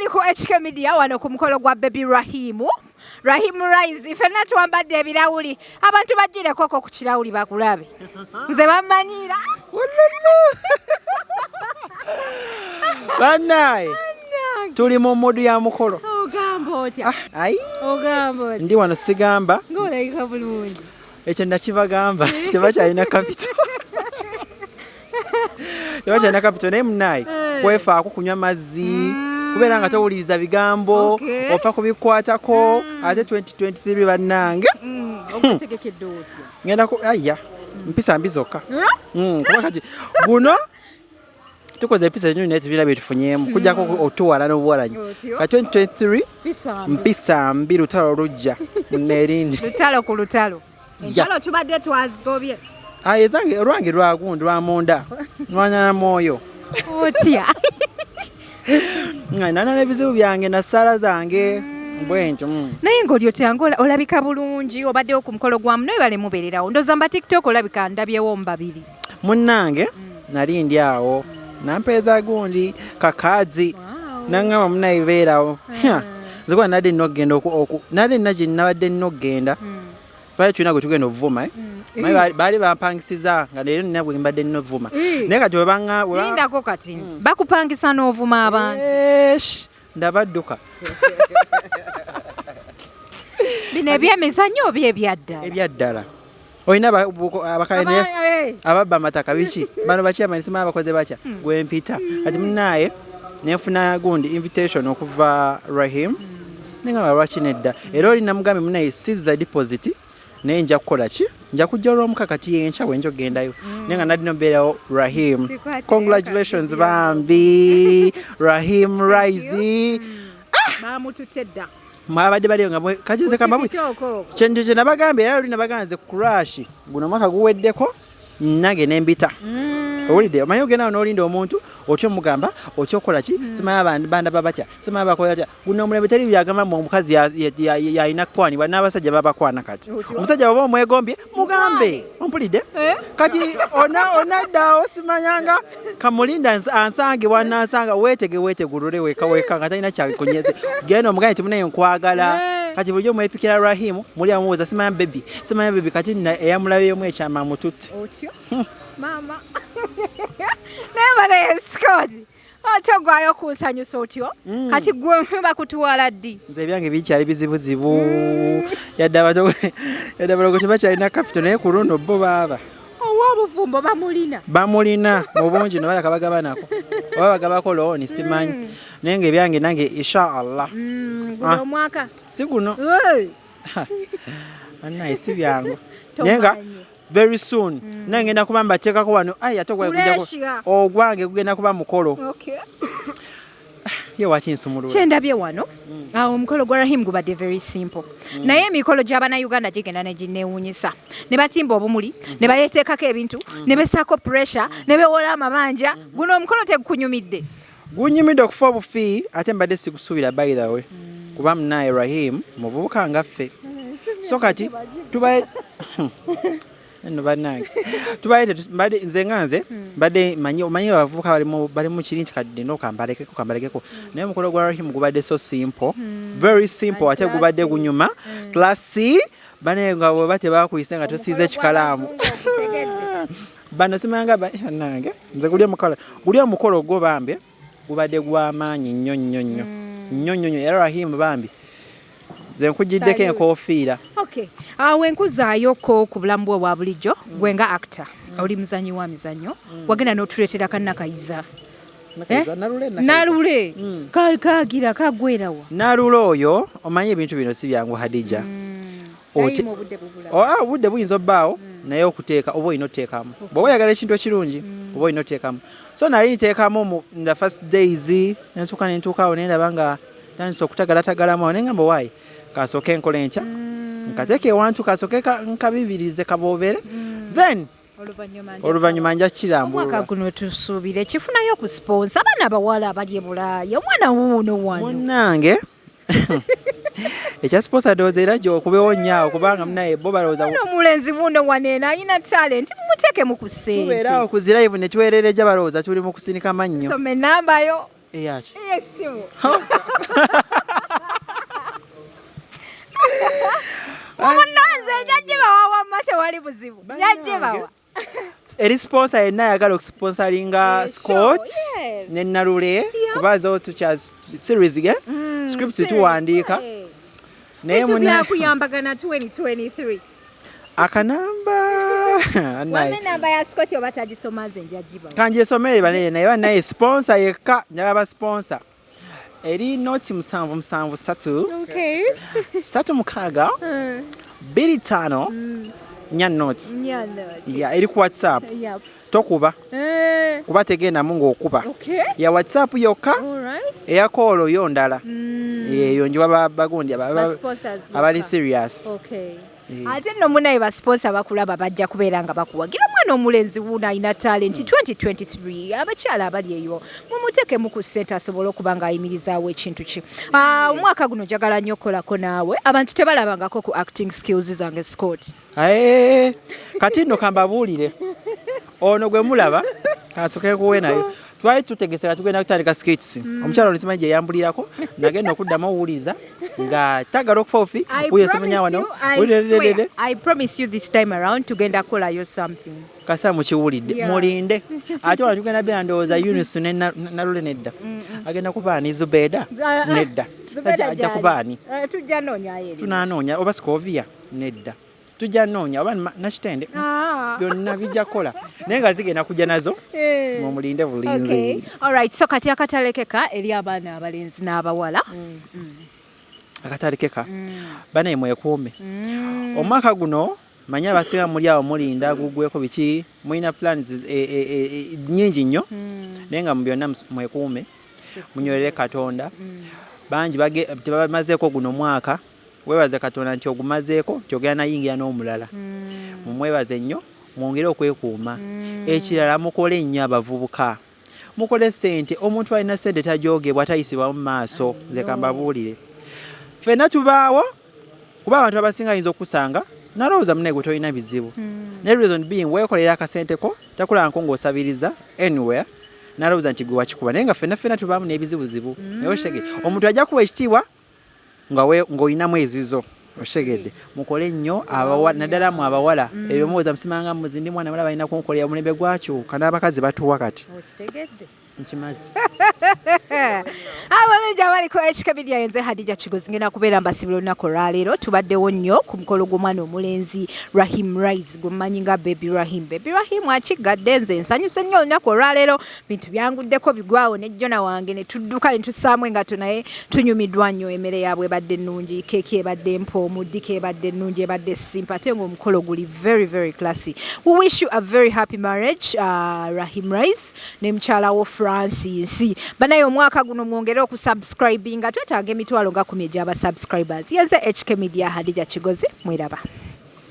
Tukyali ku HK Media wano ku mukolo gwa Baby Rahimu. Rahim Rise ffenna twambadde ebirawuli, abantu bajjirekoko ku kirawuli bakulabe, nze bammanyiira. Bannaye, tuli mu mood ya mukolo. Ogamba otya? Ayi. Ogamba otya? Ndi wano, sigamba. Ng'olabika bulungi. Ekyo nakibagamba, tebakyalina capital, tebakyalina capital, naye munaye kwefaako, kunywa mazzi, kubeera nga towuliriza bigambo, ofa kubikwatako. Ate 2023, bannange, Ogutegekedde otya? Ngenda ku aya mpisa mbi zokka. Kuba kati guno tukoze empisa enyonyi, naye tubira byetufunyemu kujjako otuwala n'obuwalanyi. Otyo. Ka 2023. Pisa mbi. Mpisa mbi, lutalo lujja muneerindi. Lutalo ku lutalo. Entalo tubadde twazigobye. Aye, ezange, olwange lwagundi lwa munda, nwanyana mwoyo. Otya? Nga nana n'ebizibu byange na ssaala zange bwentyo. Naye ng'oli otya? Nga olabika bulungi, obaddewo ku mukolo gwa muno, ebale mubeererawo. Ndowooza mba TikTok olabika ndabyewo mu babiri. Munnange, nali ndi awo, nampeeza gundi kakazi, naŋŋamba, "Munaye, beerawo." Nze kuba nadde nina okugenda nadde nina gye nabadde nina okugenda, twali tulina gwe tugenda ovuma, eh? Naye baali bampangisiza nga leero nina gwe mbadde nina ovuma, naye kati Lindako, kati bakupangisa n'ovuma abantu? Eesh, ndabadduka. Bino ebyemizannyo oba ebyaddala? Ebyaddala. Olina abakaine ababba amataka, biki, bano bakyamani, simanyi abakoze batya, gwempita kati munaye nenfuna gundi invitation okuva Rahim, nengamba lwaki nedda. Era oli namugambye, "Munaye, sizza deposit, naye nja kukola ki, nja kujja olwomuka." Kati yenkya bwenja okugendayo, naye nga nadina obeerawo. Rahim, congratulations bambi, Rahim Rise. Bamututte dda. Mwabadde baliyo nga kati nze kambabu TikTok okwo. Kyenjo kye nabagambye, era luli nabagambye, nze crash guno omwaka guweddeko nange nembita. Owulidde? Omanyi ogenda awo n'olinda omuntu, otya omugamba, otya okola ki, simanyi abantu bandaba batya, simanyi bakola batya. Guno omulembe teri byagamba mbu omukazi yalina kukwanibwa, n'abasajja babakwana. Kati omusajja bw'oba omwegombye, mugambe. Ompulidde? Kati onaddaawo simanyanga kamulinda ansange wanansanga, weetege weetegulule weka weka nga talina kyakunyeze, genda omugambe nti, "Munaye, nkwagala." Kati bulijjo mwepikira Rahimu, muli amubuuza, simanya baby, simanya baby. Kati nna eyamulabyemu ekyama mututte. Otyo maama, naye banaye Scott, ate ogwayo kunsanyusa otyo? Kati gwe bakutwala ddi? Nze ebyange bikyali bizibuzibu, yadde yadde abalogo tebakyalina capital, naye ku luno bo baaba Ow'obufumbo bamulina. Bamulina mu bungi, no balaka bagabanako oba bagabako looni, simanyi, naye nga ebyange nange inshaallah. Guno Ah. omwaka? Si guno. Hey! Annaye, si byangu, naye nga Tomanyi. very soon naye ngenda kuba mbateekako wano. Ai, ate ogwange Pressure. Ogwange gugenda kuba mukolo. Ye wakinsumulula. Kyendabye wano awo, omukolo gwa Rahim gubadde very simple, naye emikolo gy'abannayuganda gigenda neginewunyisa, ne batimba obumuli, ne bayeteekako ebintu, ne besaako pressure, ne bewola amabanja. Guno omukolo tegukunyumidde? Gunyumidde okufa obufi, ate mbadde sigusuubira, by the way, kuba munaye Rahim muvubuka nga ffe. So kati tubaye nno bannange, tubaye mbadde nze nga nze mbadde manyi, omanyi abavubuka bali mu kiri nti kati nno kambalekeko, kambalekeko, naye omukolo gwa Rahim gubadde so simple, very simple, ate gubadde gunyuma, classy. Banaye nga bweba tebakuyise nga tosiize ekikalaamu, bano simanga nange nze guli omukolo gwo bambi gubadde gw'amaanyi nnyo nnyo nnyo nnyo nnyo nnyo. Era Rahim bambi, nze nkugiddeko Salute. enkofiira. Okay, awo enkuzaayoko ku bulamu bwe obwa bulijjo. Gwe nga actor, oli muzanyi wa mizannyo, wagenda n'otuleetera kannakayiza. Eh? Nalule. Nalule. Kagira kagwerawa? Nalule oyo, omanyi ebintu bino si byangu, Hadija. Tayimu, obudde bubula. Oh, ah, obudde buyinza obbaawo, naye okuteeka oba olina oteekamu. Bw'oba oyagala ekintu ekirungi, oba olina oteekamu. So nali nteekamu mu in the first days, nentuuka nentuukaawo, nendaba nga tandise okutagalatagalamu awo, nengamba, "Waayi, kasooke nkole ntya, nkateeka ewantu, kasooke nkabibirize kaboobere, then oluvannyuma nja Omwaka kirambulula." guno tusuubire kifunayo ku sponsor, abaana abawala abali e Bulaaya, omwana wuuno wano. Munnange, ekya sponsor ndowooza era gyokubewo nnyo awo, kubanga munaye bo balowooza Omwana omulenzi wuuno wano eno alina talent, mumuteekemu ku ssente. Tubeeraawo ku zilive ne twerereja, balowooza tuli mu kusinika mannyo. Soma enamba yo Eyaki? Ey'essimu. Eri sponsor yenna ayagala okusponsoringa Eh, Scott sure, yes. ne Nalule, kuba zo tukya series ge script tuwandiika naye Bintu muna byakuyambagana 2023. Akanamba. Wamma enamba ya Scott oba tagisoma, nze nja gibawa. Kanjesomere banaye, naye banaye sponsor yekka njagala ba sponsor eri noti 773 36 25 4 noti. Yeah, no. Ya eri ku WhatsApp. Tokuba kuba tegendamu ng'okuba. Ya WhatsApp yokka. Eya call yo ndala. Eyo njiwa bagundi Ba sponsors bokka. abali serious. Eh. Ate nno munaye, ba sponsor bakulaba, bajja kubeera nga bakuwagira. Omwana omulenzi wuno alina talent. 2023, abakyala abali eyo mumutekemu ku ssente asobole okuba ng'ayimirizaawo ekintu ki. Ah, omwaka guno njagala nnyo okukolako naawe. Abantu tebalabangako ku acting skills zange, Scott. Aye, kati nno kambabuulire, ono gwe mulaba kansooke nkuwe nayo. Twali tutegese nga tugenda kutandika skits. Omukyala ono simanyi gye yambulirako, nagenda okuddamu owuliza nga tagala okufa ofi. I Wuyo simanya promise wano. you, I swear, I promise you this time around tugenda kukolayo something. Kasa mukiwulidde. Mulinde ate wano tugenda beera, ndowooza Yunus ne Nalule nedda, agenda kuba ani? Zubeda nedda. Zubeda Ajja gyali. kuba ani? Eh, tujja noonyayo eri. Tunanoonya oba Scovia nedda, tujja noonya oba Nakitende. Byonna bijja kukola naye nga zigenda kujja nazo. Mumulinde bulinzi. Okay. Alright, so kati akatalekeka eri abaana abalenzi n'abawala. Akatalekeka, banaye mwekuume omwaka guno. Manye abasinga muli awo mulinda gugweko biki, mulina plans nyingi nnyo, naye nga mu byonna mwekuume, munywerere Katonda. Bangi tebamazeeko guno mwaka. Weebaze Katonda nti ogumazeeko, nti ogenda nayingira n'omulala. Mumwebaze nnyo, mwongere okwekuuma. Ekirala, mukole nnyo. Abavubuka, mukole sente. Omuntu alina sente tajogebwa, tayisibwa mu maaso. Nze kambabuulire, ffenna tubaawo kuba abantu abasinga ayinza okusanga nalowooza munaye gwe tolina bizibu, naye reason being weekolera akasente ko, takulanko ng'osabiriza anywhere, nalowooza nti gwe wakikuba, naye nga ffenna ffenna tubaamu n'ebizibuzibu. Naye okitege, omuntu ajja kuwa ekitiibwa nga ng'olinamu ezizo. Okitegedde? Mukole nnyo naddala mu abawala. Ebyo muwoza musimanga muzi ndi mwana mulaba alina kunkolera. Omulembe gwakyuka, n'abakazi batuwa kati. Okitegedde? Nkimazi. Abalungi abali ku HK Media, yenze Hadija Kigozi, ngenda kubeera mbasibira olunaku olwaleero. Tubaddewo nnyo ku mukolo gw'omwana omulenzi Rahim Rise, gwe mumanyi nga Baby Rahim. Baby Rahim akiggadde. Nze nsanyuse nnyo olunaku olwaleero, bintu byanguddeko bigwawo ne jjona wange ne tudduka ne tussaamu engatto, naye tunyumiddwa nnyo. Emmere yaabwe ebadde nnungi, keeki ebadde mpoomu, ddika ebadde nnungi, ebadde simple, ate ng'omukolo guli very very classy. We wish you a very happy marriage, Rahim Rise ne mukyala wo Francis. Banaye, omwaka guno mwongere okusubscribinga, twetaaga emitwalo nga 10 egy'abasubscribers. Yenze HK Media, Hadija Kigozi, mweraba.